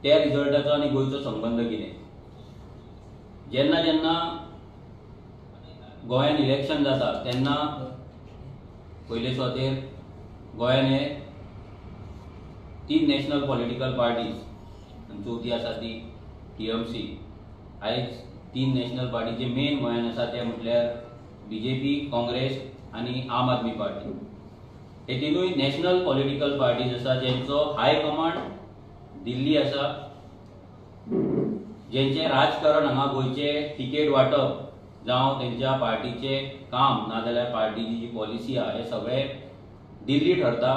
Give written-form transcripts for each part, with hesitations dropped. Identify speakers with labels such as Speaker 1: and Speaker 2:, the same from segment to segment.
Speaker 1: त्या रिजल्टाचो आनी गोंयचो संबंद कितें? जेन्ना जेन्ना गोंयान इलेक्शन जाता तेन्ना पयले सुवातेर गोंयान हे तीन नॅशनल पॉलिटिकल पार्टीज आनी चवथी आसा ती TMC. आयज तीन नॅशनल पार्टी जे मेन गोंयान आसा ते म्हटल्यार BJP, Congress आनी आम आदमी पार्टी. हे तिनूय नॅशनल पॉलिटिकल पार्टीज आसा जेंचो हाय कमांड दिल्ली आसा, जेंचें राजकारण हांगा गोंयचे तिकेट वांटप जावं तेंच्या पार्टीचें काम नाजाल्यार पार्टीची जी पॉलिसी आहा हे सगळें दिल्ली ठरता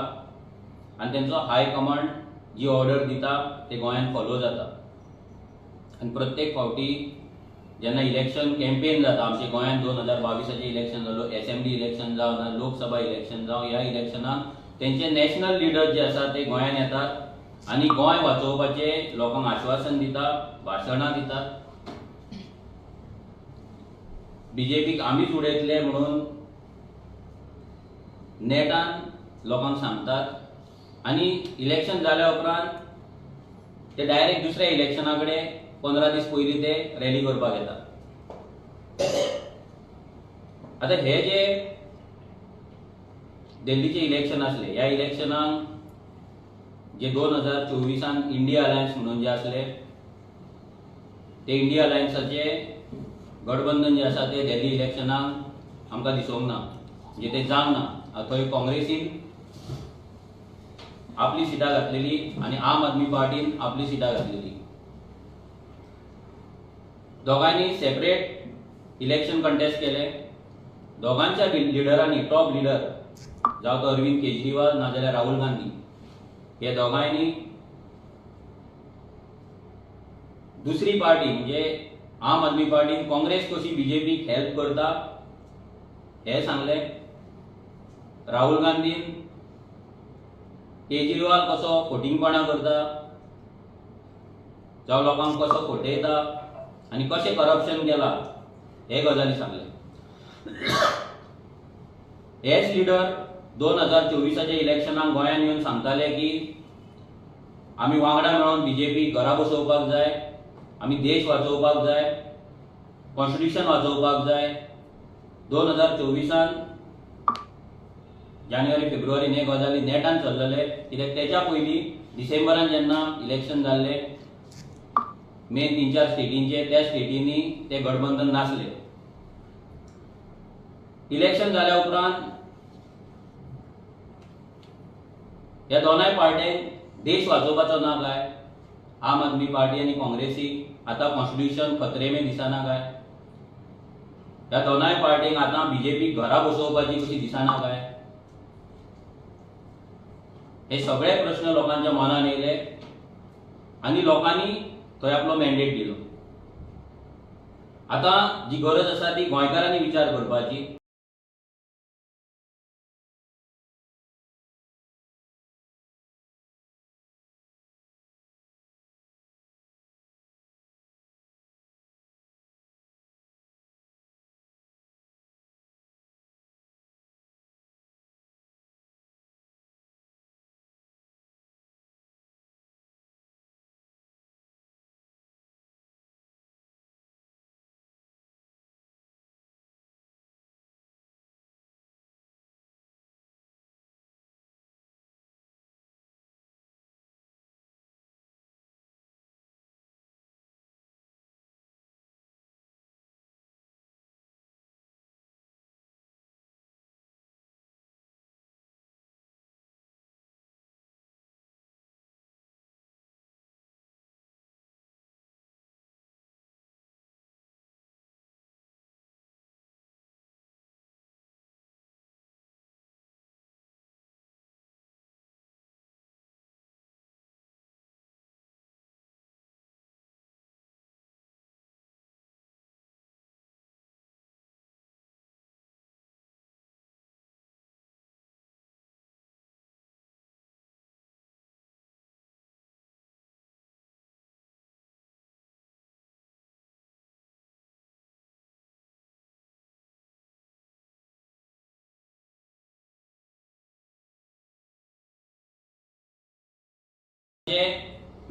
Speaker 1: आनी तेंचो हाय कमांड जी ऑर्डर दिता ते गोंयांत फॉलो जाता. आनी प्रत्येक फावटी जेन्ना इलेक्शन कॅम्पेन जाता, आमच्या गोंयांत 2022 इलेक्शन जालो, एसेंब्ली इलेक्शन जावं ना लोकसभा इलेक्शन जावं, ह्या इलेक्शनाक तेंचे नॅशनल लिडर जे आसा ते गोंयांत येतात आनी गोंय वाचोवपाचें लोकांक आश्वासन दिता, भाशणां दितात. बीजेपीक आमीच उडयतले म्हणून नेटान लोकांक सांगतात आनी इलेक्शन जाल्या उपरांत ते डायरेक्ट दुसऱ्या इलेक्शना कडेन 15 दीस पयलीं ते रॅली करपाक येतात. आतां हे जे दिल्लीचे इलेक्शन आसले, ह्या इलेक्शनाक जे 2024 इंडिया अलायन्स म्हणून जे आसले ते इंडिया अलायन्साचे गठबंधन जे आसा ते दिल्ली इलेक्शनाक आमकां दिसूंक ना, म्हणजे ते जावंक ना. थंय काँग्रेसीन आपली सिटां घातलेली आनी आम आदमी पार्टीन आपली सिटां घातलेली. दोगांयनी सेपरेट इलेक्शन कंटेस्ट केले. दोगांच्या लिडरांनी, टॉप लिडर जावं तो अरविंद केजरीवाल नाजाल्यार राहुल गांधी, हे दोगांयनी दुसरी पार्टी म्हणजे आम आदमी पार्टीन काँग्रेस कशी बीजेपीक हेल्प करता हे सांगले. राहुल गांधीन केजरीवाल कसो फोटिंगपणां करता, जावं लोकांक कसो फटयता आनी कशें करप्शन केला हे गजाली सांगले. हेच लिडर 2024 इलेक्शनाक गोंयांत येवन सांगताले की आमी वांगडा मेळोन बीजेपी घरा बसोवपाक जाय, आमी देश वाचोवपाक जाय, कॉन्स्टिट्युशन वाचोवपाक जाय. 2024 जानेवारी फेब्रुवारीन हे गजाली नेटान चल्लले, कित्याक तेच्या पयलीं डिसेंबरान जेन्ना इलेक्शन जाल्लें मेन 3-4 स्टेटींचे, त्या स्टेटींनी ते गठबंधन नासले. इलेक्शन जाल्या उपरांत ह्या दोनाय पार्ट्यांक देश वाचोवपाचो ना काय, आम आदमी पार्टी आनी काँग्रेसी आतां कॉन्स्टिट्युशन खतरे में दिसना काय, ह्या दोनाय पार्टींक आतां बीजेपी घरा बसोवपाची कशी दिसना काय, हे सगळे प्रश्न लोकांच्या मनान येयले आनी लोकांनी थंय आपलो मॅन्डेट दिलो. आतां जी गरज आसा ती गोंयकारांनी विचार करपाची.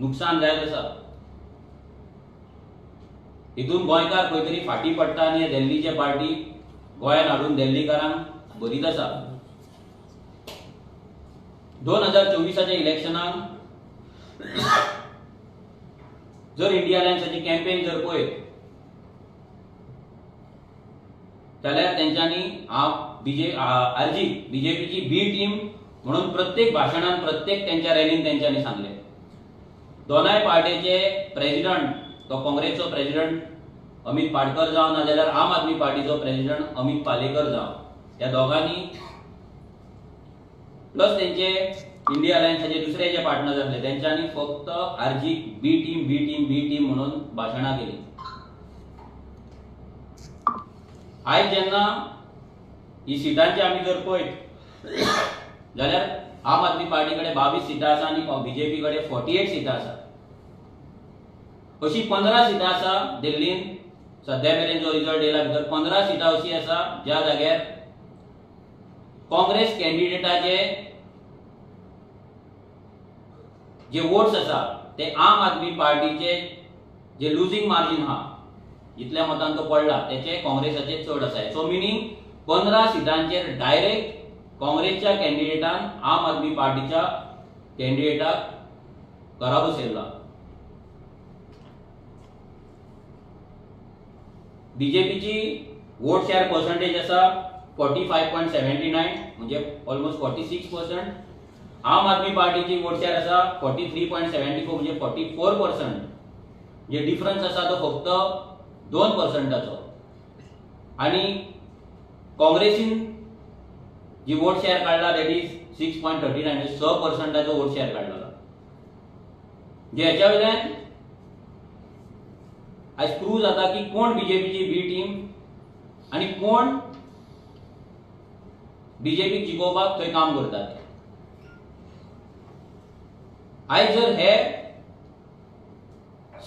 Speaker 1: नुकसान जायत आसा. हितून गोंयकार खंय तरी फाटीं पडटा आनी दिल्लीचे पार्टी गोंयान हाडून दिल्लीकारांक भरीत आसा. 2024 इलेक्शनाक जर इंडिया अलायन्साची कॅम्पेन जर पळयत जाल्यार तेंच्यांनी आरजी बीजेपीची बी टीम म्हणून प्रत्येक भाशणान प्रत्येक तेंच्या रॅलीन तेंच्यांनी सांगलें. दोनाय पार्टीचे प्रेजिडंट, तो काँग्रेसचो प्रेजिडंट अमित पाटकर जावं ना जाल्यार आम आदमी पार्टीचो प्रेजिडंट अमित पालेकर जावं, ह्या दोगांनी प्लस तेंचे इंडिया अलायन्साचे दुसरे जे पार्टनर्स आसले तेंच्यांनी फक्त RG B team B team B team म्हणून भाशणां केली. आयज जेन्ना ही सिटांची आमी जर पळयत जाल्यार आम आदमी पार्टी कडेन 22 सिटां आसा आनी बीजेपी कडेन 48 सिटां आसा. अशी 15 सिटां आसा दिल्लीन सद्या मेरेन जो रिजल्ट येयला भितर 15 सिटां अशी आसा ज्या जाग्यार काँग्रेस कॅन्डिडेटाचे जे वोट्स आसा ते आम आदमी पार्टीचे जे लुजींग मार्जीन आहा जितल्या मतान तो पडला तेचे काँग्रेसाचे चड आसा. सो मिनींग 15 सिटांचेर डायरेक्ट काँग्रेसच्या कॅन्डिडेटान आम आदमी पार्टीच्या कॅन्डिडेटाक घरा बसयला. बीजेपीची वोट शेअर पर्सेंटेज आसा 45.79 म्हणजे ऑलमोस्ट 46%. आम आदमी पार्टीची वोट शेअर आसा 43.74 म्हणजे 44%. म्हणजे डिफरन्स आसा तो फक्त 2%. आणि काँग्रेसीन जी वोट शेअर काडला that is 6.39, 6% vote share काडला. जे हेच्या वयल्यान आयज प्रूव जाता की कोण बीजेपीची बी टीम आनी कोण बीजेपीक जिखोवपाक थंय काम करतात. आयज जर हे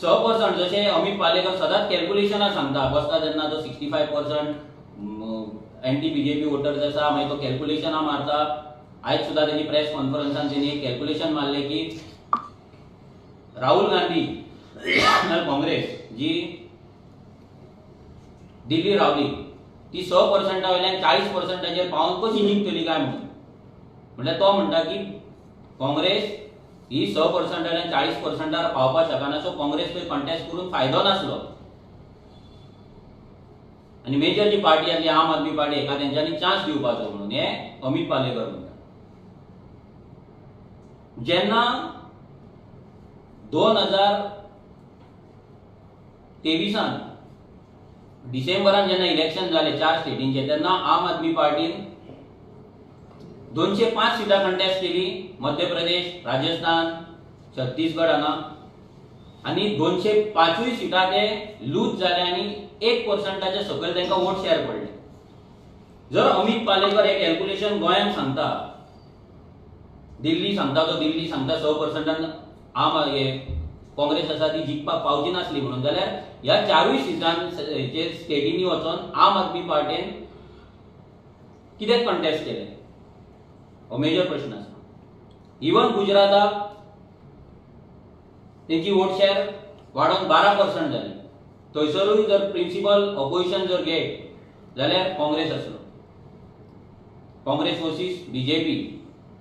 Speaker 1: 6% जशें अमित पालेकर सदांच कॅल्क्युलेशनां सांगता बसता तेन्ना तो 65% एंटी बीजेपी वोटर्स आसा, मागीर तो कॅल्क्युलेशनां मारता. आयज सुद्दां तेजी प्रेस कॉन्फरन्सान तेणी एक कॅल्क्युलेशन मारलें की राहुल गांधी काँग्रेस जी दिल्ली रावली ती 6% वयल्यान 40% पावन कशी जिखतली काय म्हणून. म्हणल्यार तो म्हणटा की काँग्रेस ही 6% वयल्यान 40% पावपाक शकना, सो काँग्रेस थंय कंटेस्ट करून फायदो नासलो. आनी मेजर जी पार्टी आसली आम आदमी पार्टी हेका तेंच्यांनी चान्स दिवपाचो म्हणून हे अमित पालेकर म्हणटा. जेन्ना 2023 डिसेंबरान जेन्ना इलेक्शन जालें 4 स्टेटींचे तेन्ना आम आदमी पार्टीन 205 सिटां कंटेस्ट केली मध्य प्रदेश, राजस्थान, छत्तीसगड हांगा, आनी 205 सिटां ते लूज जाले आनी 1% सकयल तांकां वोट शेअर पडले. जर अमित पालेकर हे कॅल्क्युलेशन गोंयांत सांगता, दिल्ली सांगता, तो दिल्ली सांगता 6% आम हे काँग्रेस आसा ती जिखपाक पावची नासली म्हणून, जाल्यार ह्या 4 सिटांचेर स्टेटींनी वचोन आम आदमी पार्टीन कित्याक कंटेस्ट केलें हो मेजर प्रश्न आसा. इवन गुजराताक तेंची वोट शेअर वाडोवन 12% जाली, थंयसरूय जर प्रिंसिपल ऑपोजिशन जर घेत जाल्यार काँग्रेस आसलो. काँग्रेस वर्सीस बीजेपी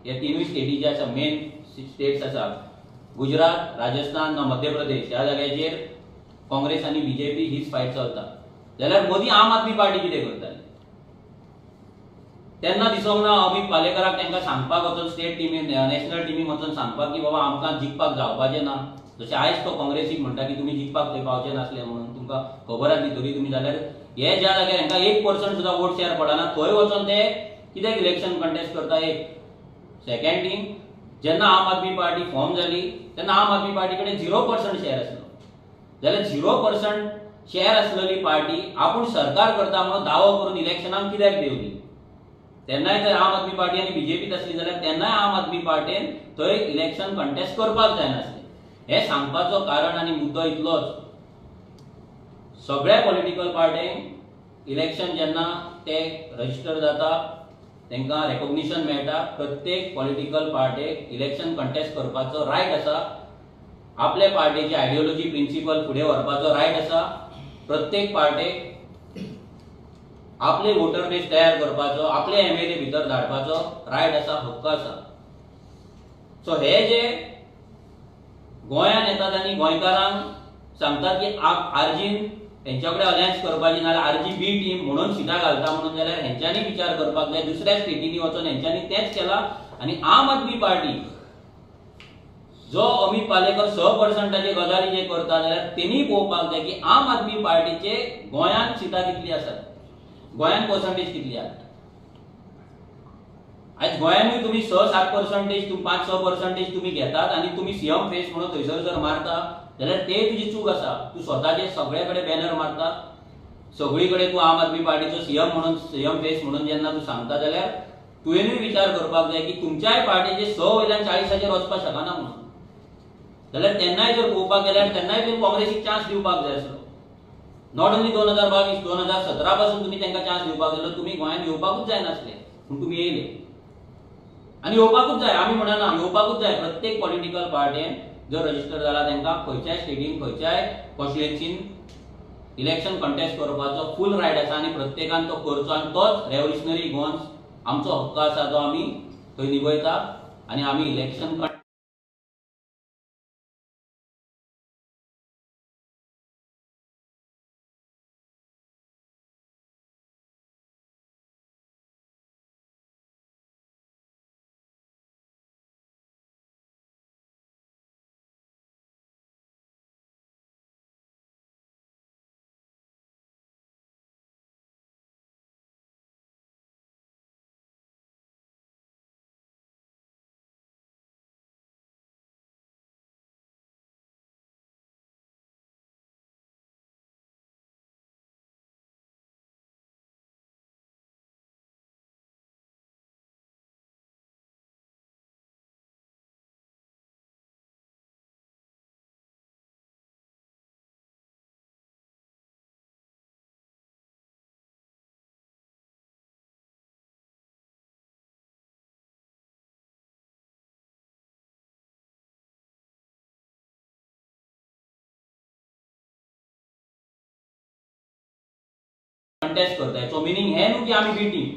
Speaker 1: ह्या 3 स्टेटी जे आसा मेन स्टेट्स आसा गुजरात, राजस्थान, मध्य प्रदेश ह्या जाग्याचेर काँग्रेस आनी बीजेपी हीच फायट चलता. जाल्यार मोदी आम आदमी पार्टी कितें करताली तेन्ना दिसोंक ना अमित पालेकराक तांकां सांगपाक वचून स्टेट टिमीन नॅशनल टिमीन वचून सांगपाक की बाबा आमकां जिखपाक जावपाचें ना. जशें आयज तो काँग्रेसीक म्हणटा की तुमी जिखपाक थंय पावचे नासले म्हणून तुमकां खबर आसली तरी तुमी, जाल्यार हे ज्या जाग्यार हांकां 1% सुद्दां वोट शेअर पडना थंय वचून ते कित्याक इलेक्शन कंटेस्ट करता. एक सेकंड थिंग, जेन्ना आम आदमी पार्टी फॉर्म जाली तेन्ना आम आदमी पार्टी कडेन 0% शेअर आसलो, जाल्यार 0% शेअर आसलेली पार्टी आपूण सरकार करता म्हणून दावो करून इलेक्शनाक कित्याक देंवली. तेन्नाय जर आम आदमी पार्टी आनी बीजेपीत आसली जाल्यार तेन्नाय आम आदमी पार्टीन थंय इलेक्शन कंटेस्ट करपाक जायनासलें. हें सांगपाचो कारण आनी मुद्दो इतलोच, सगळ्या पॉलिटिकल पार्टींक इलेक्शन जेन्ना ते रजिस्टर जाता तांकां रेकॉग्निशन मेळटा, प्रत्येक पॉलिटिकल पार्टीक इलेक्शन कंटेस्ट करपाचो रायट आसा. आपले पार्टीची आयडियोलॉजी प्रिंसिपल फुडें व्हरपाचो रायट आसा. प्रत्येक पार्टेक आपले वोटर बेस तयार करपाचो, आपले एमएलए भितर धाडपाचो रायट आसा, हक्क आसा. सो हे जे गोंयांत येतात आनी गोंयकारांक सांगतात की आरजीन हेंच्या कडेन अलायन्स करपाची नाजाल्यार आरजी बी टीम म्हणून सिटां घालता म्हणून, जाल्यार हेंच्यांनी विचार करपाक जाय. दुसऱ्या स्टेटींनी वचून हेंच्यांनी तेंच केलां. आनी आम आदमी पार्टी जो अमित पालेकर 6% गजाली जे करता जाल्यार तेणी पळोवपाक जाय की आम आदमी पार्टीचे गोंयांत सिटां कितली आसात, गोंयांत पर्संटेज कितली आसा. आयज गोंयांतूय तुमी 6-7%, 5-6% तुमी घेतात आनी तुमी सीएम फेस म्हणून थंयसर जर मारता जाल्यार ते तुजी चूक आसा. तूं स्वताचे सगळे कडेन बॅनर मारता, सगळी कडेन तूं आम आदमी पार्टीचो सीएम म्हणून, सीएम फेस म्हणून जेन्ना तूं सांगता जाल्यार तुवेंनूय विचार करपाक जाय की तुमच्याय पार्टीचे 6 वयल्यान 40 वचपाक शकना म्हणून. जाल्यार तेन्नाय जर पळोवपाक गेल्यार तेन्नाय तुवें काँग्रेसीक चान्स दिवपाक जाय आसलो. Not only 2022, 2017 पासून तुमी तांकां चान्स दिवपाक जाय, तुमी गोंयांत येवपाकूच जायनासले, पूण तुमी येयले आनी येवपाकूच जाय. आमी म्हणना येवपाकूच जाय. प्रत्येक पॉलिटिकल पार्टीन जर रजिस्टर जाला तांकां खंयच्याय स्टेटीन, खंयच्याय कॉन्स्टिट्युएन्सीन इलेक्शन कंटेस्ट करपाचो फूल रायट आसा आनी प्रत्येकान तो करचो. आनी तोच रेव्होल्युशनरी गोवन्स आमचो हक्क आसा जो आमी थंय निभयता आनी आमी इलेक्शन कंटेस्ट करता. सो मिनींग हें न्हू की आमी बी टीम.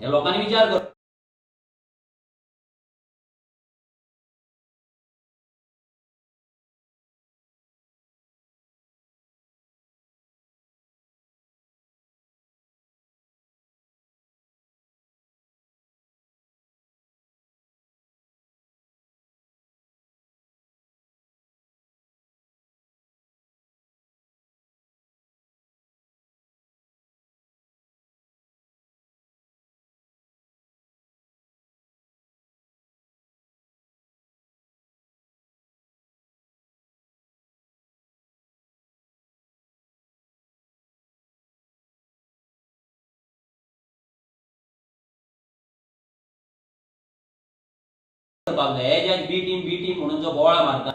Speaker 1: ह्या लोकांनी विचार कर. हे जे बी टीम म्हणून जो बोवाळ मारता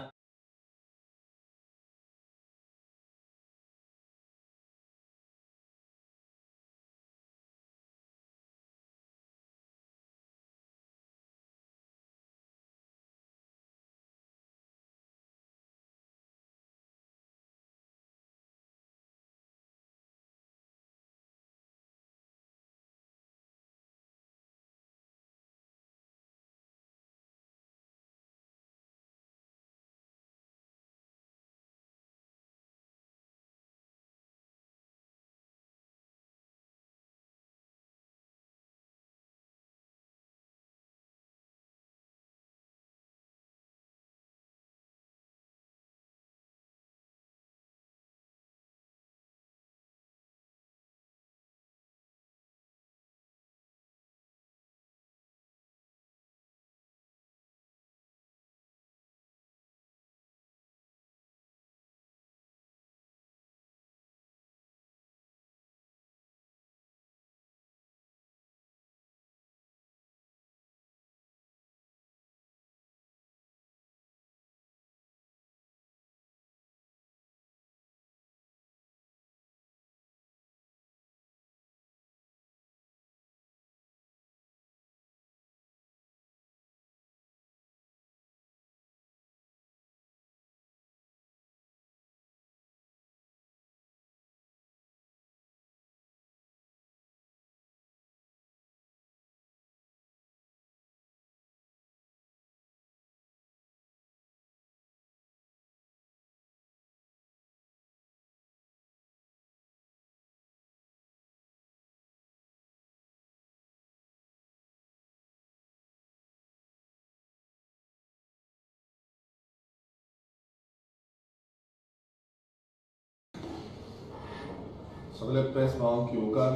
Speaker 2: सगळे प्रेस भावांक येवकार.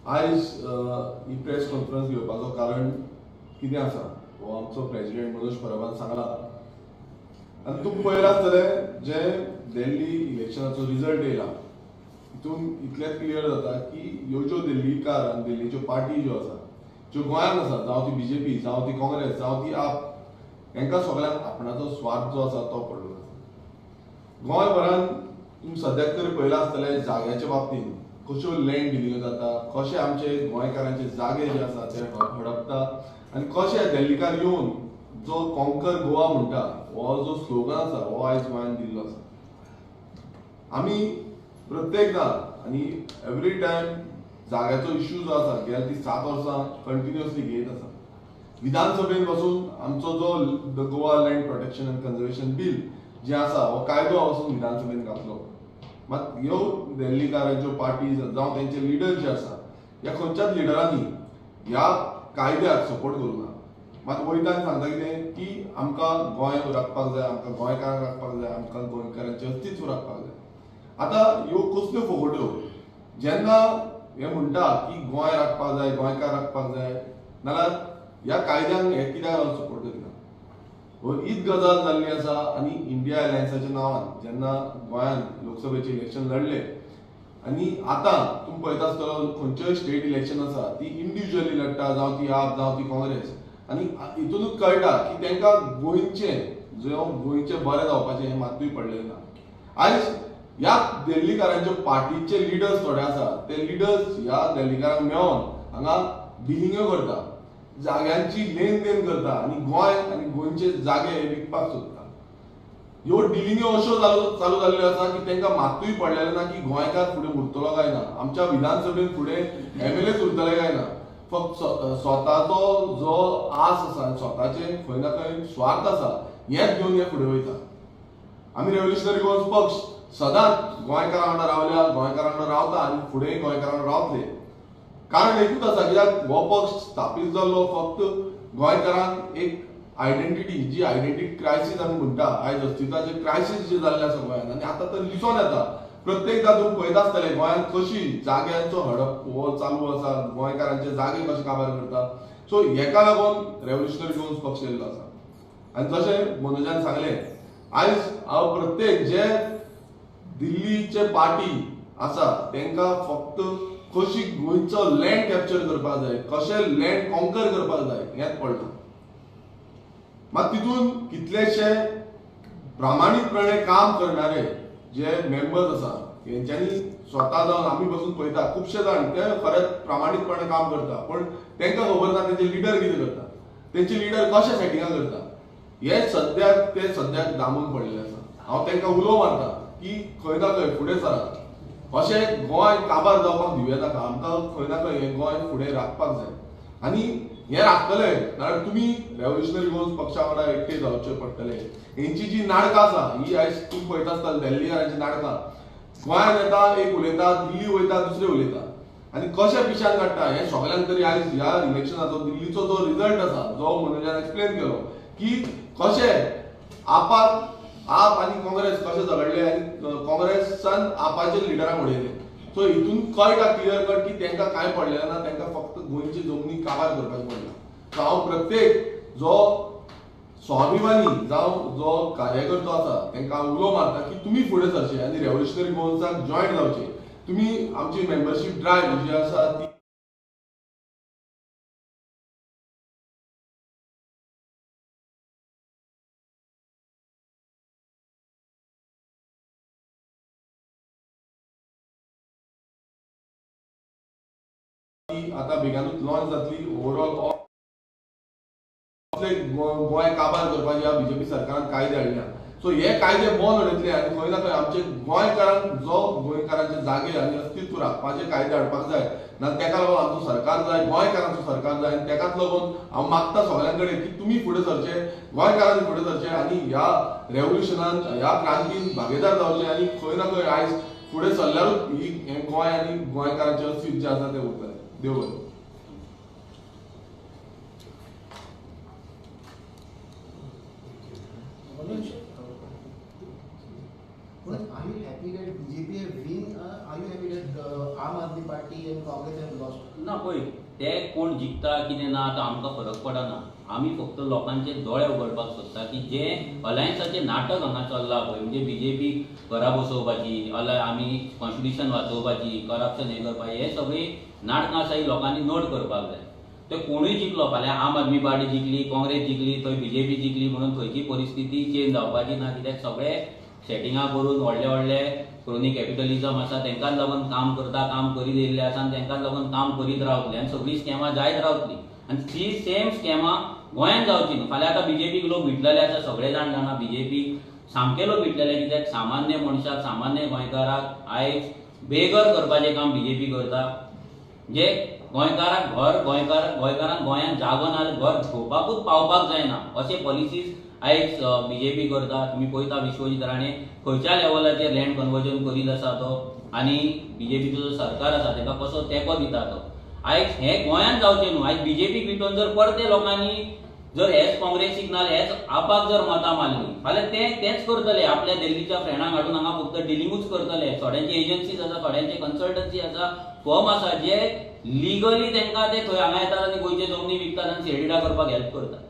Speaker 2: आयज ही प्रेस कॉन्फरन्स घेवपाचो कारण कितें आसा हो आमचो प्रेजिडेंट मनोज परबान सांगला. आनी तुमकां पळयलां आसतलें जे दिल्ली इलेक्शनाचो रिजल्ट येयला तितून इतलेंच क्लियर जाता की ह्यो ज्यो दिल्लीकार आनी दिल्लीच्यो पार्टी ज्यो आसा, ज्यो गोंयांत आसा, जावं ती बीजेपी, जावं ती काँग्रेस, जावं ती आप, हांकां सगळ्यांक आपणाचो स्वार्थ जो आसा तो पडलो आसा. गोंयभरान तुमी सद्याक तरी पळयलां आसतलें जाग्याच्या बाबतींत कश्यो लँड डिलिंग जाता, कशे आमचे गोंयकारांचे जागे जे आसा ते हडपता आनी कशे दिल्लीकार येवन जो कॉन्कर गोवा म्हणटा हो जो स्लोगन आसा हो आयज गोंयांत दिल्लो आसा. आमी प्रत्येकदां आनी एवरी टायम जाग्याचो इश्यू जो आसा गेल्या ती 7 वर्सां कंटिन्युअसली घेत आसा. विधानसभेन बसून आमचो जो the Goa land protection and conservation bill जे आसा हो कायदो वचून विधानसभेन घातलो. मात ह्यो दिल्लीकारांच्यो पार्टीज जावं तेंचे लिडर जे आसा ह्या खंयच्याच लिडरांनी ह्या कायद्याक सपोर्ट करूं ना. मात वयता आनी सांगता कितें की आमकां गोंय राखपाक जाय, आमकां गोंयकारांक राखपाक जाय, आमकां गोंयकारांचें अस्तित्व राखपाक जाय. आतां ह्यो कसल्यो फोगोट्यो जेन्ना हे म्हणटा की गोंय राखपाक जाय, गोंयकार राखपाक जाय, नाल्यार ह्या कायद्यांक हे कित्याक लागून सपोर्ट करिना? हीच गजाल जाल्ली आसा. आनी इंडिया अलायन्साच्या नांवान जेन्ना गोंयांत लोकसभेचें इलेक्शन लढले आनी आतां तुमी पळयता आसतलो खंयचेय स्टेट इलेक्शन आसा ती इंडिविज्युअली लढटा, जावं ती आप, जावं ती काँग्रेस. आनी हितूनच कळटा की तांकां गोंयचें जो गोंयचें बरें जावपाचें हें मात्तूय पडलेलें ना. आयज ह्या दिल्लीकारांच्यो पार्टीचे लिडर्स थोडे आसा ते लिडर्स ह्या दिल्लीकारांक मेळोन हांगा डिलिंग्यो करता, जाग्यांची लेन then करता आनी गोंय आनी गोंयचे जागे हे विकपाक सोदता. ह्यो डिलिंग्यो अश्यो चालू जाल्ल्यो आसा की तांकां मात्तूय पडलेलें ना की गोंयकार फुडें उरतलो काय ना, आमच्या विधानसभेन फुडें एमएलएच उरतले काय ना. फक्त स्वताचो जो आस आसा, स्वताचे खंय ना खंय स्वार्थ आसा हेच घेवन हे फुडें वयता. आमी रेव्होल्युशनरी गोवन्स पक्ष सदांच गोंयकारां वांगडा रावल्या, गोंयकारां वांगडा रावता आनी फुडें गोंयकारां वांगडा रावतले. कारण एकूच आसा, कित्याक हो पक्ष स्थापीत जाल्लो फक्त गोंयकारांक एक आयडेंटिटी, जी आयडेंटिटी क्रायसीस आमी म्हणटा, आयज अस्तित्वाचे क्रायसीस जे जाल्ले आसा गोंयांत आनी आतां तर दिसून येता. प्रत्येकदां तुमी पळयता आसतले गोंयांत कशी जाग्यांचो हडप हो चालू आसा, गोंयकारांचे जागे कशे काबार करता. सो हेका लागून रेव्होल्युशनरी गोवन्स पक्ष येयल्लो आसा. आनी जशें मनोजान सांगलें, आयज हांव प्रत्येक जे दिल्लीचे पार्टी आसा तांकां फक्त कशी गोंयचो लँड कॅप्चर करपाक जाय, कशें लँड कॉन्कर करपाक जाय हेंच पडलां. मात तितून कितलेशे प्रामाणीकपणे काम करणारे जे मेंबर्स आसा हेंच्यांनी स्वता जावन आमी बसून पळयता खुबशे जाण ते खरेंच प्रामाणीकपणे काम करता, पण तांकां खबर ना तेंचे लिडर कितें करता, तेंचे लिडर कशे सेटिंगां करता, हे सद्याक ते सद्याक दामून पडलेले आसा. हांव तांकां उलो मारता की खंय ना खंय फुडें सरात, अशें गोंय काबार जावपाक दिवया नाका, आमकां खंय ना खंय हें गोंय फुडें राखपाक जाय आनी हें राखतले नाल्यार तुमी रेव्होल्युशनरी गोवन्स पक्षा वांगडा एकटे जावचे पडटले. हेंची जी नाटकां आसा ही आयज तुमी पळयता आसतले दिल्लीकारांची नाटकां, गोंयांत येता एक उलयता, दिल्ली वयता दुसरे उलयता आनी कशें पिशान काडटा हें सगळ्यांक तरी आयज ह्या इलेक्शनाचो दिल्लीचो जो रिजल्ट आसा जो मनोजान एक्सप्लेन केलो की कशें आपाक आप आनी काँग्रेस कशें झगडले आनी काँग्रेसान आपाचे लिडरांक उडयले. सो हितून कळटा क्लियर कट की तांकां कांय पडलेलें ना, तांकां फक्त गोंयची जमनी काबार करपाचें पडलां. सो हांव प्रत्येक जो स्वाभिमानी जावं जो कार्यकर्तो आसा तांकां उलो मारता की तुमी फुडें सरचे आनी रेव्होल्युशनरी गोवन्साक जॉयन जावचे. तुमी आमची मेंबरशीप ड्रायव्ह जी आसा ती आतां बेगानूच लॉन्च जातली. ओवरऑल गोंय काबार करपाचे ह्या बीजेपी सरकारान कायदे हाडल्या. सो हे कायदे बंद उडयतले आनी खंय ना खंय आमचे गोंयकारांक जो गोंयकारांचे जागे आनी अस्तित्व राखपाचे कायदे हाडपाक जाय ना तेका लागून आमचो सरकार जाय, गोंयकारांचो सरकार जाय आनी तेकाच लागून हांव मागता सगळ्यां कडेन की तुमी फुडें सरचे, गोंयकारांनी फुडें सरचे आनी ह्या रेव्होल्युशनान ह्या क्रांतीन भागीदार जावचे आनी खंय ना खंय आयज फुडें सरल्यारूच ही गोंय आनी गोंयकारांचें अस्तित्व जें आसा तें उरतलें. देव बरें.
Speaker 3: Are you happy that BJP have win? Are you happy that Aam Aadmi Party and Congress have lost.
Speaker 1: ना पळय, ते कोण जिखता कितें ना आतां आमकां फरक पडना. आमी फक्त लोकांचे दोळे उगडपाक सोदता की जे अलायन्साचें नाटक हांगा चल्लां पळय, म्हणजे बीजेपी घरा बसोवपाची, आमी कॉन्स्टिट्युशन वाचोवपाची, करप्शन हें करपाची, हे सगळीं नाटकां आसा ही लोकांनी नोट करपाक जाय. ते कोणूय जिखलो, फाल्यां आम आदमी पार्टी जिखली, काँग्रेस जिखली, थंय बीजेपी जिखली म्हणून थंयची परिस्थिती चेंज जावपाची ना. कित्याक सगळे सेटिंगां करून व्हडले व्हडले क्रोनी कॅपिटलिझम आसा, तांकांच लागून काम करता, काम करीत येयल्ले आसा आनी तांकांच लागून काम करीत रावतले आनी सगळीं स्कॅमां जायत रावतली. आनी ती सेम स्कॅमां गोंयांत जावची न्हू. फाल्यां आतां बीजेपीक लोक विटलेले आसा, सगळे जाण जाणा बीजेपीक सामके लोक विटलेले, कित्याक सामान्य मनशाक, सामान्य गोंयकाराक आयज बेघर करपाचें काम बीजेपी करता. जे गोंयकाराक घर, गोंयकारांक गोंयांत जागो ना, घर घेवपाकूच पावपाक जायना अशे पॉलिसीज आयज बीजेपी करता. तुमी पळयता विश्वजीत राणे खंयच्या लेवलाचेर लँड कन्वर्जन करीत आसा तो, आनी बीजेपीचो जो सरकार आसा ताका कसो तेंको दिता तो. आयज हें गोंयांत जावचें न्हू. आयज बीजेपीक विटोवन जर परते लोकांनी जर हेच काँग्रेसीक ना हेच आपाक जर मतां मारली फाल्यां ते तेच करतले, आपल्या दिल्लीच्या फ्रेंडांक हाडून हांगा फक्त डिलिंगूच करतले. थोड्यांचे एजन्सीज आसा, थोड्यांचे कन्सल्टन्सी आसा, फर्म आसा, जे लिगली तांकां ते थंय हांगा येतात आनी गोंयचे जमनी विकतात आनी सीआयडीडा करपाक हेल्प करतात.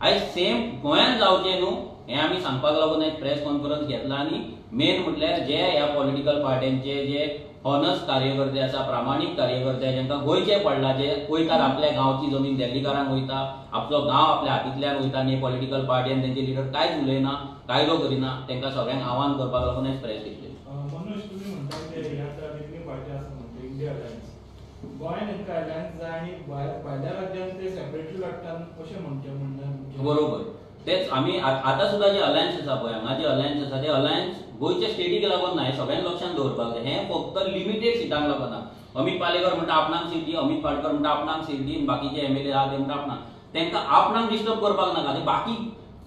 Speaker 1: आयज सेम गोंयांत जावचें न्हू हें आमी सांगपाक लागून एक प्रेस कॉन्फरन्स घेतला. आनी मेन म्हटल्यार जे ह्या पॉलिटिकल पार्ट्यांचे जे ऑनस्ट कार्यकर्ते आसा, प्रामाणीक कार्यकर्ते, जांकां गोंयचें पडलां, जे वयतात आपल्या गांवची जमीन दिल्लीकारांक वयता, आपलो गांव आपल्या हातींतल्यान वयता आनी पॉलिटिकल पार्टी आनी तेंचे लिडर कांयच उलयना, कायदो करिना, तांकां सगळ्यांक आव्हान करपाक लागून आयज प्रेस घेतली.
Speaker 4: मनोज, तुमी म्हणटा ते ह्या वेगळी पार्टी आसा म्हणटा इंडिया अलायन्स, गोंयांत तांकां अलायन्स जाय आनी भायल्या राज्यांत ते सेपरेटली लढटात अशें म्हणचें म्हणणें
Speaker 1: बरोबर. तेच आमी आतां सुद्दां जे अलायन्स आसा पळय, हांगा जे अलायन्स आसा ते अलायन्स गोंयच्या स्टेटीक लागून ना, हें सगळ्यांक लक्षांत दवरपाक जाय. हें फक्त लिमिटेड सिटांक लागून ना. अमीत पालेकर म्हणटा आपणाक सीट दी, अमीत पाटकर म्हणटा आपणाक सीट दी, बाकीचे एमएलए आहा ते म्हणटा आपणाक, तांकां आपणाक डिस्टर्ब करपाक नाका. ते बाकी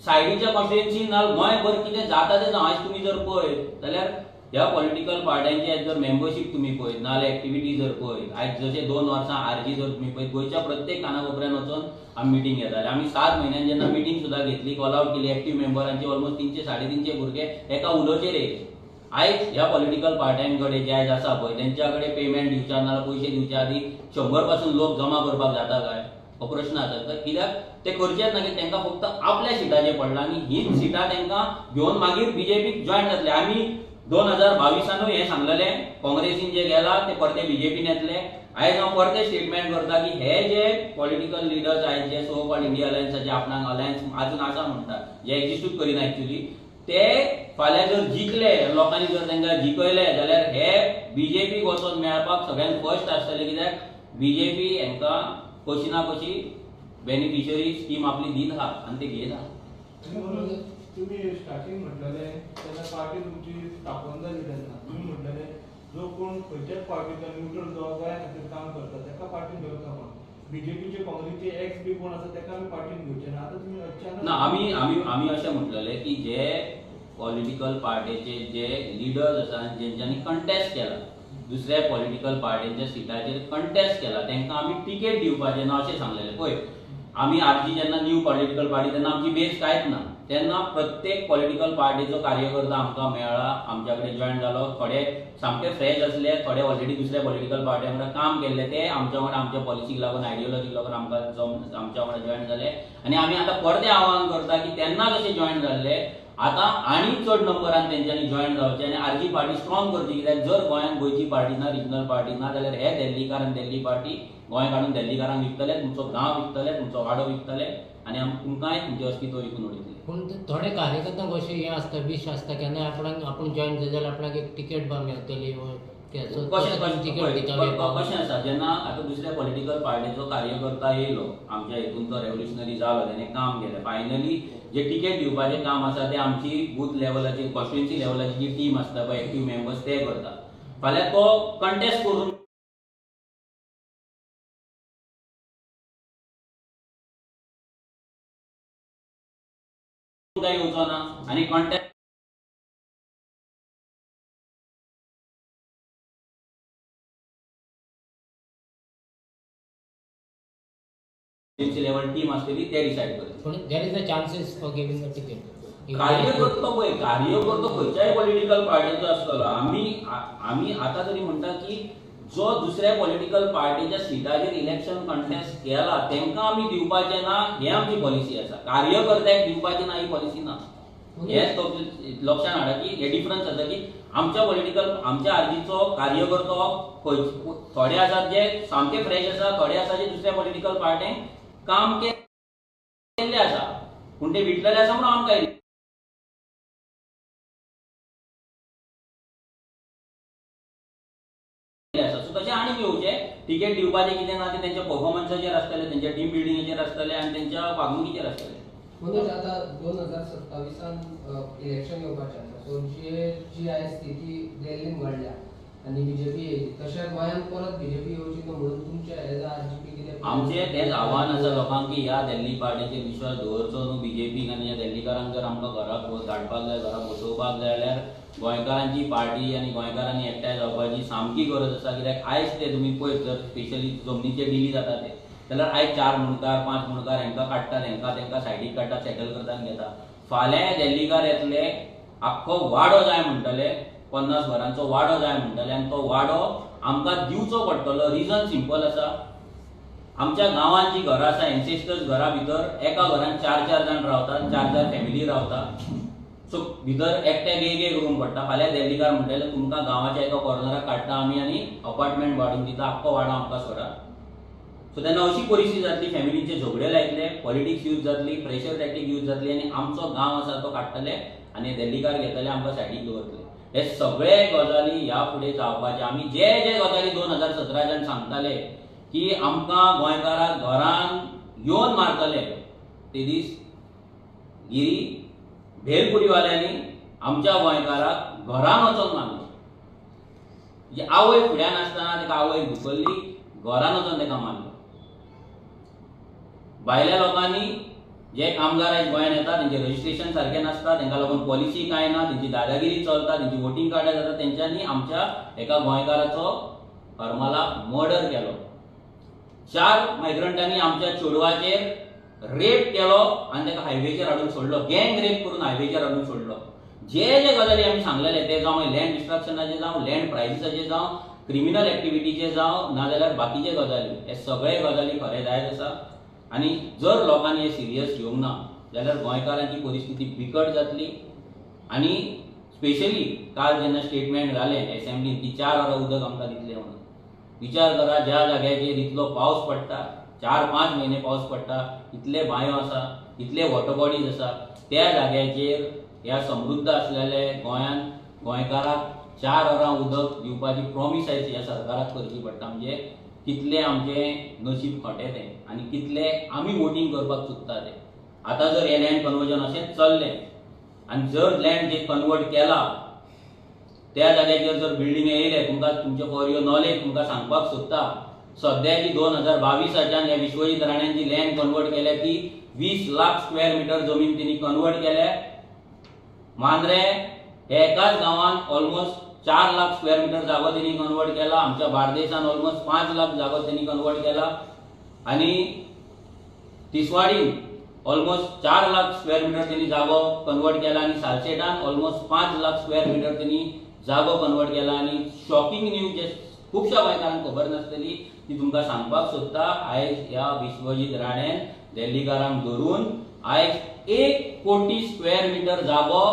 Speaker 1: सायडीच्या कॉन्स्टिट्युएन्सी ना गोंयभर कितें जाता तें जावं. आयज तुमी जर पळयत जाल्यार ह्या पॉलिटिकल पार्ट्यांची आयज जर मेंबरशीप तुमी पळयत ना जाल्यार एक्टिविटी जर पळयत, आयज जशें 2 वर्सां आरजी जर तुमी पळयत, गोंयच्या प्रत्येक कानाकोपऱ्यान वचून आमी मिटींग घेताले. आमी 7 म्हयन्यान जेन्ना मिटींग सुद्दां घेतली, कॉल आवट केली, एक्टीव मेंबरांची ऑलमोस्ट 300-350 भुरगे एका उलोचेर येयले. आयज ह्या पॉलिटिकल पार्ट्यां कडेन जे आयज आसा पळय तेंच्या कडेन पेमेंट दिवच्या ना जाल्यार पयशे दिवच्या आदी 100 पासून लोक जमा करपाक जाता काय, हो प्रश्न आसा. कित्याक ते करचेच ना, की तांकां फक्त आपल्या सिटाचेर पडला आनी हीच सिटां तांकां घेवन मागीर बीजेपीक जॉयन जातले. आमी 2022 हें सांगलेलें, काँग्रेसीन जे गेला ते परते बीजेपीन येतले. आयज हांव परते स्टेटमेंट करता की हे जे पॉलिटिकल लिडर्स आयज जे सो कॉल्ड इंडिया अलायन्साचे आपणाक अलायन्स आजून आसा म्हणटा, जे एक्झिस्टूच करिना एक्चुली, ते फाल्यां जर जिखले, लोकांनी जर तांकां जिखयले जाल्यार हे बीजेपीक वचोन मेळपाक सगळ्यांत फर्स्ट आसतले. कित्याक बीजेपी हांकां कशी ना कशी बेनिफिशरी स्कीम आपली दीत आहा आनी ते घेत आहा.
Speaker 4: तुम्ही स्टार्टिंग म्हटलेले तेन्ना पार्टी तुमची स्थापन जाली तेन्ना तुम्ही म्हटलेले जो कोण खंयच्याच पार्टीचो न्यूट्रल जो गोंया खातीर काम करता ताका पार्टीन घेवचा म्हणून, बीजेपीचे काँग्रेसीचे एक्स बी कोण आसा ताका आमी पार्टीन घेवचे ना. आतां तुमी अचानक
Speaker 1: ना, आमी आमी आमी अशें म्हटलेले की जे पॉलिटिकल पार्टीचे जे लिडर्स आसा जेंच्यांनी कंटेस्ट केला, दुसऱ्या पॉलिटिकल पार्टीच्या सिटाचेर कंटेस्ट केला, तांकां आमी तिकेट दिवपाचें ना अशें सांगलेलें. पळय आमी आरजी जेन्ना न्यू पॉलिटिकल पार्टी तेन्ना आमची बेस कांयच ना, तेन्ना प्रत्येक पॉलिटिकल पार्टीचो कार्यकर्ता आमकां मेळ्ळा, आमच्या कडेन जॉयन जालो. थोडे सामके फ्रेश आसले, थोडे ऑलरेडी दुसऱ्या पॉलिटिकल पार्टी वांगडा काम केल्ले, ते आमच्या वांगडा आमच्या पॉलिसीक लागून, आयडियोलॉजीक लागून आमकां आमच्या वांगडा जॉयन जाले. आनी आमी आतां परतें आव्हान करता की तेन्ना कशे जॉयन जाल्ले आतां आनी चड नंबरान तेंच्यांनी जॉयन जावचें आनी आरजी पार्टी स्ट्रॉंग करची. कित्याक जर गोंयांत गोंयची पार्टी ना, रिजनल पार्टी ना जाल्यार हे दिल्लीकार आनी दिल्ली पार्टी गोंय काडून दिल्लीकारांक विकतले, तुमचो गांव विकतले, तुमचो वाडो विकतले आनी तुमकांय तुमचें अस्तित्व विकून उडयतले.
Speaker 5: पूण थोडे कार्यकर्त्यांक अशें हें आसता, विश आसता केन्नाय आपणाक आपूण जॉयन जाले जाल्यार आपणाक एक तिकेट बा मेळटली.
Speaker 1: कशें आसा, जेन्ना आतां दुसऱ्या पॉलिटिकल पार्टीचो कार्यकर्ता येयलो आमच्या हितून, तो रेव्होल्युशनरी जालो, तेणें काम केलें, फायनली जे तिकेट दिवपाचें काम आसा तें आमची बूथ लेवलाची, कॉन्स्टिट्युएन्सी लेवलाची जी टीम आसता पळय, एक्टीव मेंबर्स, ते करता. फाल्यां तो कंटेस्ट करून काय येवचो ना आनी कंटेस्ट लेवल टीम आसतली ते डिसायड करतले.
Speaker 5: पूण there is a chances for giving a ticket.
Speaker 1: कार्यकर्तो पळय, कार्यकर्तो खंयच्याय पॉलिटिकल पार्टीचो आसतलो. आमी आमी आतां तरी म्हणटा की जो दुसऱ्या पॉलिटिकल पार्टीच्या सिटाचेर इलेक्शन कंटेस्ट केला तेंकां आमी दिवपाचें ना, हें आमची पॉलिसी आसा. कार्यकर्त्याक दिवपाचें ना ही पॉलिसी ना. हें लक्षात हाडा की हे डिफरन्स आसा की आमच्या पॉलिटिकल आमच्या आरजीचो कार्यकर्तो थोडे आसात जे सामके फ्रेश आसा, थोडे आसा जे दुसऱ्या पॉलिटिकल पार्टींक काम केल्ले आसा, पूण ते विटलेले आसा म्हणून आमकां आयले आसा. सो तशें आनीक येवचें तिकेट दिवपाचें कितें ना तें तेंच्या परफॉर्मन्साचेर आसतलें, तेंच्या टीम बिल्डिंगेचेर आसतलें आनी तेंच्या वागणुकीचेर आसतलें.
Speaker 6: मनोज, आतां 2027 इलेक्शन येवपाचें आसा, सो जी आयज स्थिती दिल्लीन घडल्या आनी बीजेपी येयली, तशें गोंयांत परत बीजेपी येवची न्हू म्हणून तुमचें एज अ आरजीपी कितें
Speaker 1: आमचें तेंच आव्हान आसा लोकांक की ह्या दिल्ली पार्टीचेर विश्वास दवरचो न्हू. बीजेपीक आनी ह्या दिल्लीकारांक जर आमकां घराक धाडपाक जाय, घरा बसोवपाक जाय जाल्यार गोंयकारांची पार्टी आनी गोंयकारांनी एकठांय जावपाची सामकी गरज आसा. कित्याक आयज ते तुमी पळयत जर स्पेशली जमनीचे डिली जाता ते जाल्यार आयज 4 मुणकार 5 मुणकार हेंकां काडटात, हेंकां तेंकां सायडीक काडटात, सेटल करतात आनी घेता. फाल्यां दिल्लीकार येतले, आख्खो वाडो जाय म्हणटले, 50 घरांचो वाडो जाय म्हणटले आनी तो वाडो आमकां दिवचो पडटलो. रिजन सिंपल आसा, आमच्या गांवांत जी घरां आसा एन्सेस्टर्स घरा भितर एका घरांत 4-4 जाण रावतात, 4-4 फॅमिली रावता. सो भितर एकट्याक एक एक रूम पडटा. फाल्यां दिल्लीकार म्हणटले तुमकां गांवाच्या एका कॉर्नराक काडटा आमी आनी अपार्टमेंट वाडून दिता, आख्खो वाडो आमकां सोडा. सो तेन्ना अशी परिस्थिती जातली, फॅमिलींचे झगडे लायतले, पॉलिटिक्स यूज जातली, प्रेशर टॅक्टीक यूज जातली आनी आमचो गांव आसा तो काडटले आनी दिल्लीकार घेतले आमकां सायडीक दवरतले. हे सगळे गजाली ह्या फुडें जावपाचे. आमी जे जे गजाली 2017च्यान सांगताले की आमकां गोंयकाराक घरान येवन मारतले, ते दीस गिरी भेलपुरीवाल्यांनी आमच्या गोंयकाराक घरान वचोन मारलो. आवय फुड्यान आसतना ताका आवय धुकल्ली, घरान वचोन ताका मारलो. भायल्या लोकांनी जे कामगार आयज गोंयांत येता तेंचें रजिस्ट्रेशन सारकें नासता, तेंकां लागून पॉलिसी कांय ना, तेंची दादागिरी चलता, तेंची वोटींग कार्डां जाता, तेंच्यांनी आमच्या एका गोंयकाराचो हरमला मर्डर केलो. 4 मायग्रंटांनी आमच्या चेडवाचेर रेप केलो आनी ताका हायवेचेर हाडून सोडलो, गँग रेप करून हायवेचेर हाडून सोडलो. जे जे गजाली आमी सांगलेले ते जावं लँड डिस्ट्रक्शनाचे जावं, लँड प्रायसीसाचे जावं, क्रिमिनल एक्टिविटीचे जावं, नाजाल्यार बाकीचे गजाली, हे सगळे गजाली खरे जायत आसा. आनी जर लोकांनी हे सिरियस घेवंक ना जाल्यार गोंयकारांची परिस्थिती बिकट जातली. आनी स्पेशली काल जेन्ना स्टेटमेंट घालें एसेंब्लीन की 4 वरां उदक आमकां दितले म्हणून, विचार करा ज्या जाग्याचेर इतलो पावस पडटा, 4-5 म्हयने पावस पडटा, इतले बांयो आसा, इतले वॉटर बॉडीज आसा, त्या जाग्याचेर ह्या समृद्ध आसलेले गोंयांत गोंयकाराक 4 वरां उदक दिवपाची प्रॉमीस आयज ह्या सरकाराक करची पडटा. म्हणजे कितलें आमचें नशीब खोटें तें आनी कितले आमी वोटींग करपाक चुकता तें. आतां जर हें लँड कन्वर्जन अशेंच चल्लें आनी जर लँड जे कन्वर्ट केला त्या जाग्याचेर जर बिल्डिंग येयले, तुमकां तुमचें फॉर your knowledge तुमकां सांगपाक सोदता, सद्याची 2022च्यान ह्या विश्वजीत राण्यान जी लँड कन्वर्ट केल्या ती 20 लाख स्क्वेअर मिटर जमीन तेणी कन्वर्ट केल्या. मांद्रे हे एकाच गांवांत ऑलमोस्ट 4 लाख स्क्वेअर मिटर जागो तेणी कन्वर्ट केला, आमच्या बार्देसान ऑलमोस्ट 5 लाख जागो तेणी कन्वर्ट केला आनी तिसवाडीन ऑलमोस्ट 4 लाख स्क्वेअर मिटर तेणी जागो कन्वर्ट केला आनी सालसेटान ऑलमोस्ट 5 लाख स्क्वेअर मिटर तेणी जागो कन्वर्ट केला. आनी शॉकिंग न्यूज जे खुबश्या गोंयकारांक खबर नासतली ती तुमकां सांगपाक सोदता, आयज ह्या विश्वजीत राणेन दिल्लीकारांक धरून आयज 1 कोटी स्क्वेअर मिटर जागो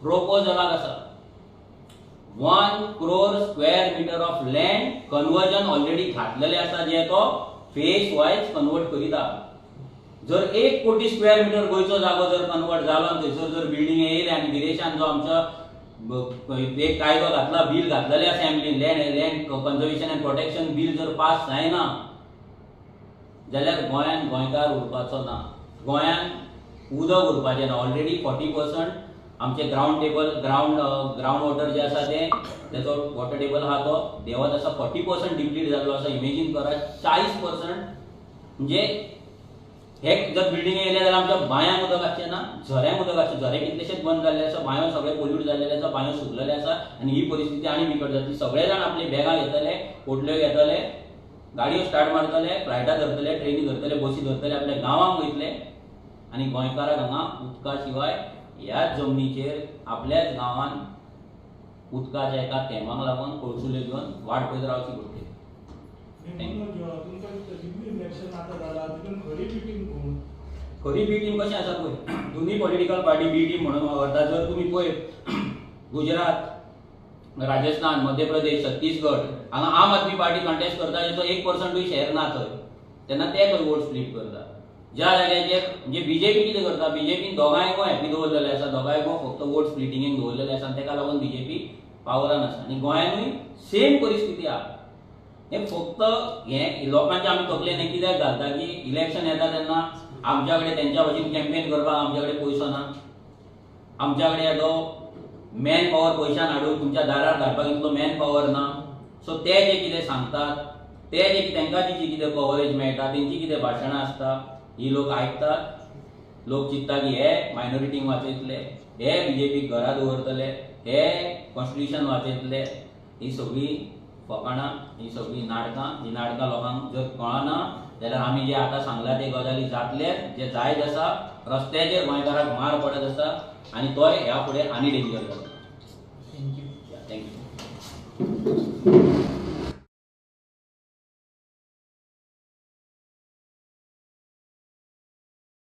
Speaker 1: प्रोपोजलाक आसा. 1 crore square metre of land conversion already घातलेले आसा, जे तो फेज वायज कन्वर्ट करीत. जर 1 कोटी स्क्वेअर मिटर गोंयचो जागो जर कन्वर्ट जालो आनी थंयसर जर बिल्डिंग येयले आनी विदेशान जो आमच्या एक कायदो घातला, बील घातलेले असेंब्लीन, land conservation and protection bill जर पास जायना जाल्यार गोंयांत गोंयकार उरपाचो ना, गोंयांत उदक उरपाचें ना. ऑलरेडी 40% आमचे ग्रावंड वॉटर जे आसा तें तेचो वॉटर टेबल आहा तो देंवत आसा, 40% डिप्लीट जाल्लो आसा. इमेजीन करा 40% म्हणजे हे जर बिल्डिंग येयले जाल्यार आमच्या बांयांक उदक आसचें ना, झऱ्यांक उदक आसचें, झरे कितलेशेच बंद जाल्ले आसा, बांयो सगळे पोल्यूट जाल्लेले आसा, बांयो सुकलेले आसा आनी ही परिस्थिती आनी बिकट जातली. सगळे जाण आपले बॅगां घेतले, पोटल्यो घेतले, गाडयो स्टार्ट मारतले, फ्लायटां धरतले, ट्रेनी धरतले, बसी धरतले, आपल्या गांवांक वयतले आनी गोंयकाराक हांगा उदका शिवाय ह्याच जमनीचेर आपल्याच गांवांत उदकाच्या एका थेंबाक लागून कोळसुले घेवन वाट पळयत रावची पडटली. Thank you.
Speaker 4: मनोज, तुमकां दिसता दिल्ली इलेक्शन आतां जाला तितून खरी बी टीम कोण?
Speaker 1: खरी बी टीम कशें आसा पळय, दोनूय पॉलिटिकल पार्टी बी टीम म्हणून वावरता. जर तुमी पळयत, गुजरात, राजस्थान, मध्य प्रदेश, छत्तीसगड हांगा आम आदमी पार्टी कंटेस्ट करता, जेचो 1%ूय शेअर ना थंय, तेन्ना ते थंय वोट स्प्लीट करता. ज्या जाग्याचेर म्हणजे बीजेपी कितें करता, बीजेपीन दोगांयको हॅपी दवरलेले आसा, दोगांयको फक्त वोट स्प्लिटिंगेक दवरलेले आसा आनी तेका लागून बीजेपी पावरान आसा. आनी गोंयानूय सेम परिस्थिती आहा. हे फक्त हे लोकांच्या आमी तकलेन हें कित्याक घालता की इलेक्शन येता तेन्ना आमच्या कडेन तेंच्या भशेन कॅम्पेन करपाक आमच्या कडेन पयसो ना, आमच्या कडेन येदो मॅन पावर पयशान हाडून तुमच्या दारार धाडपाक इतलो मॅन पावर ना. सो ते जे कितें सांगतात, ते जे तांकां जी कितें कवरेज मेळटा, तेंची कितें भाशणां आसता, ही लोक आयकतात. लोक चिंत्ता की हे मायनॉरिटींक वाचयतले, हे बीजेपीक घरा दवरतले, हे कॉन्स्टिट्युशन वाचयतले. ही सगळीं फकाणां, ही सगळीं नाटकां. ही नाटकां लोकांक जर कळना जाल्यार आमी जे आतां सांगला ते गजाली जातले, जे जायत आसा. रस्त्याचेर गोंयकाराक मार पडत आसा आनी तोय ह्या फुडें आनी डेंजर जातलो.
Speaker 3: Thank you.
Speaker 1: Thank you.